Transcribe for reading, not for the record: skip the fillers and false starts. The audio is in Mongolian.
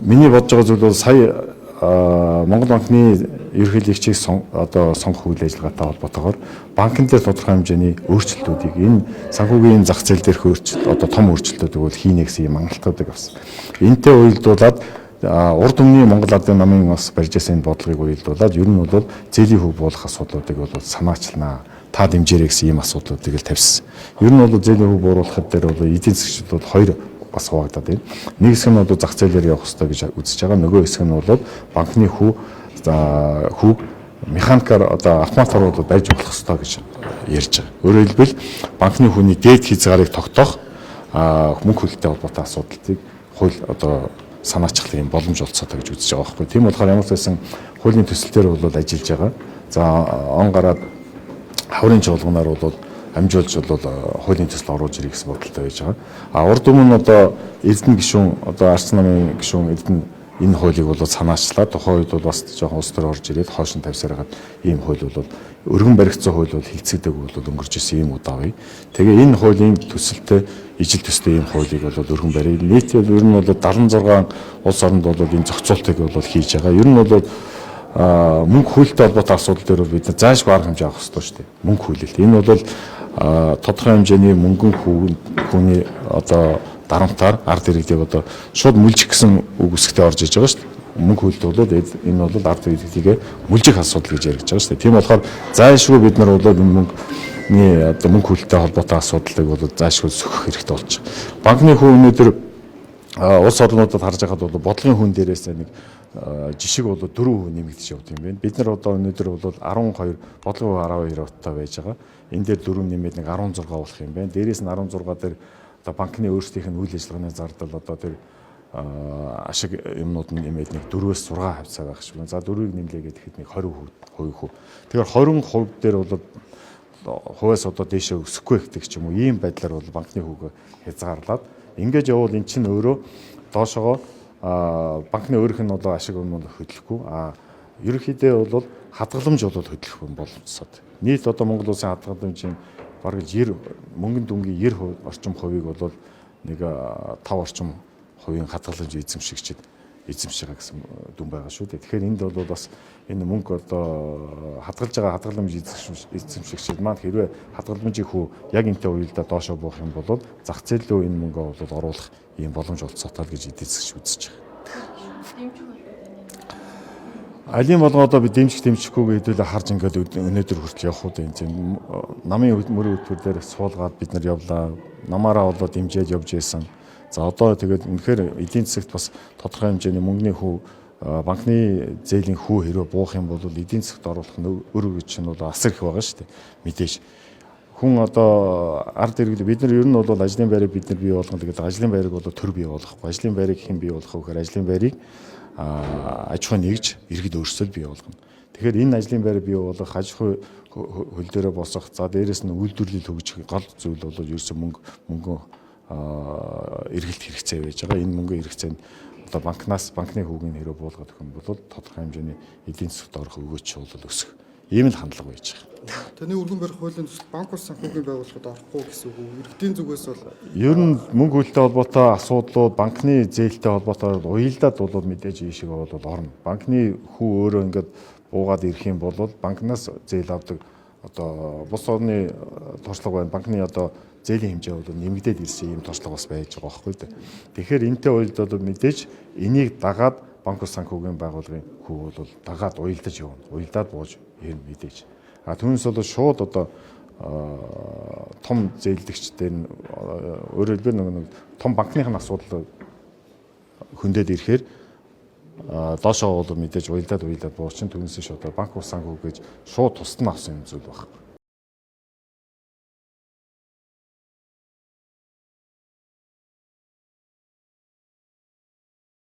Миний бодож байгаа зүйл бол сая Монгол банкны ерөнхийлөгчийг одоо сонгох үйл ажиллагаатай холбоотойгоор банкн дээр тодорхой хэмжээний өөрчлөлтүүдийг энэ санхүүгийн зах зээл дээрх өөрчлөлт одоо том өөрчлөлтүүдийг бол хийнэ гэсэн юм амлалтуудыг авсан. Энтэй уялдуулаад урд өмнөний Монгол Ардын намын бас барьж байсан энэ бодлогыг уялдуулаад ер нь бол зээлийн хөв буулгах асуудлуудыг бол санаачлнаа. Та дэмжээрэй гэсэн ийм асуудлуудыг л тавьсан. Ер нь бол зээлийн хөв бууруулахад дээр бол эдийн засгчид бол хоёр бас хуваагдаад байна. Нэг хэсэг нь бол зах зээлээр явах ёстой гэж үзэж байгаа. Нөгөө хэсэг нь бол банкны хүү за хүүг механикаар одоо автоматар бол барьж болох ёстой гэж ярьж байгаа. Өөрөөр хэлбэл банкны хүүний дээд хязгаарыг тогтоох мөнгө хөлтэй холбоотой асуудлыг хууль одоо санаачлах юм боломж олцоотой гэж үзэж байгаа байхгүй. Тийм болохоор ямар ч байсан хуулийн төсөл дээр бол ажиллаж байгаа. За он гараад хаврын чуулганаар бол амжуулж бол хуулийн төсөл оруулж ирэх гэсэн бодолтой байж байгаа. А урд өмнө одоо Эрдэнэ гишүүн одоо Арц намын гишүүн Эрдэнэ энэ хуулийг бол санаачлаад тухайн үед бол бас жоохон улс төр орж ирээд хойш нь тавьсаар хагаад ийм хууль бол өргөн баригдсан хууль бол хилцэгдэг бол өнгөрч исэн ийм удаа бий. Тэгээ энэ хуулийн төсөлтэй ижил төстэй ийм хуулийг бол өргөн барь. Нийт ер нь бол 76 улс оронд бол энэ зохицуултыг бол хийж байгаа. Ер нь бол мөнгө хүйлтэй холбоотой асуудал дээр бол бид нар заашгүй арга хэмжээ авах ёстой шүү дээ. Мөнгө хүйлэлт. Энэ бол тодорхой хэмжээний мөнгөн хүүний одоо дарамтаар ард иргэдийг одоо шууд мүлжих гэсэн үг үсгтэй орж иж байгаа шүү дээ. Мөнгө хүйлэлт бол энэ бол ард иргэдийг мүлжих асуудал гэж яригдж байгаа шүү дээ. Тийм болохоор заашгүй бид нар бол энэ мөнгөний одоо мөнгө хүйлэлтэй холбоотой асуудлыг бол заашгүй сөхөх хэрэгтэй болж байгаа. Банкны хүү өнөөдөр улс орнуудад харж байхад бол бодлогын хүн дээрээс нэг жишг бол 4% нэмэгдэж явд юм байна. Бид нар одоо өнөөдөр бол 12 бодлогын 12 оттой байж байгаа. Энэ дээр 4 нэмээд нэг 16 болох юм байна. Дээрээс нь 16 дээр одоо банкны өөрсдийнх нь үйл ажиллагааны зардал одоо тэр ашиг юмнууд нь нэмээд нэг 4-өөс 6 хавцаа байх шиг байна. За 4-ийг нэмлээ гэхэд нэг 20% хүү. Тэгэхээр 20% дээр бол хувиас одоо дээшээ өсөхгүй гэдэг ч юм уу ийм байдлаар бол банкны хүүгээ хязгаарлаад ингэж явбал эн чинь өөрөө доошогоо банкны өөрийнх нь одоо ашиг өмнө хөдлөхгүй ерөнхийдөө бол хадгаламж бол хөдлөх юм боломжсод. Нийт одоо Монгол улсын хадгаламжийн бараг 90 мөнгөн дүнгийн 90% орчим хувийг бол нэг 5 орчим хувийн хадгаламж эзэмшигчид эзэмшиж байгаа гэсэн дүн байгаа шүү дээ. Тэгэхээр энд бол бас энэ мөнгө одоо хадгалж байгаа хадгаламж эзэмшигчид маань хэрвээ хадгаламжийн хүү яг энтэй уялдаа доошоо буух юм бол зах зээл рүү энэ мөнгөө бол оруулах ийм боломж олцоотой л гэж эдийн засгч үзэж байгаа. Алийн болгоо одоо би дэмжих дэмжихгүйгээ хэдүүлээ харж ингээд өнөөдөр хүртэл явах уу энэ тийм намын мөрийн хөтөлбөр дээр суулгаад бид нар явлаа. Намаараа болоо дэмжиж явж байсан. За одоо тэгээд үнэхээр эдийн засагт бас тодорхой хэмжээний мөнгөний хүү банкны зээлийн хүү хэрвээ буух юм бол эдийн засагт оруулах нь өөр гэж нь бол асар их байгаа шүү дээ. Мэдээж хүн одоо ард иргэд бид нар ер нь бол ажлын байрыг бид нар бий болгоно гэдэг ажлын байрыг бол төр бий болгохгүй. Ажлын байрыг хэн бий болгох вэ гэхээр ажлын байрыг аж ахуй нэгж иргэд өөрсдөө бий болгоно. Тэгэхээр энэ ажлын байрыг бий болгох, аж ахуй хөл дээрээ босох, за дээрэс нь үйлдвэрлэл хөгжих гол зүйл бол ерөөсөө мөнгө эргэлт хэрэгцээ байж байгаа. Энэ мөнгө хэрэгцээнд одоо банкнаас банкны хүүгийн хэрэг буулгаад өгөх юм бол тодорхой хэмжээний эдийн засагт орох өгөөч бол өсөх. Ийм л хандлага байж байгаа. Таны өргөн барих хуулийн төсөл банк ус санхүүгийн байгууллагад орохгүй гэсэн үг үү? Иргэдийн зүгээс бол ер нь мөнгө хөлтэй холбоотой асуудлууд банкны зээлтэй холбоотой уялдаад бол мэдээж ийшээ бол орно. Банкны хүү өөрөө ингээд буугаад ирэх юм бол банкнаас зээл авдаг одоо бус орны туршлага байна. Банкны одоо зээлийн хэмжээ бол нэмэгдээд ирсэн ийм туршлага бас байж байгаа байхгүй дээ. Тэгэхээр энтэй уялдаад мэдээж энийг дагаад банк ус санхүүгийн байгууллагын хүү бол дагаад уялдаж явна. Уялдаад бууж ирнэ мэдээж. А түүнээс бол шууд одоо том зээлдэгчдэр нь өөрөөр хэлбэл нэг том банкных нь асуудал хөндөөд ирэхээр доошоо бол мэдээж уялдаад буучин түүнээс ш одоо банк ус санхүү гэж шууд тусад нь авсан юм зүйл байхгүй.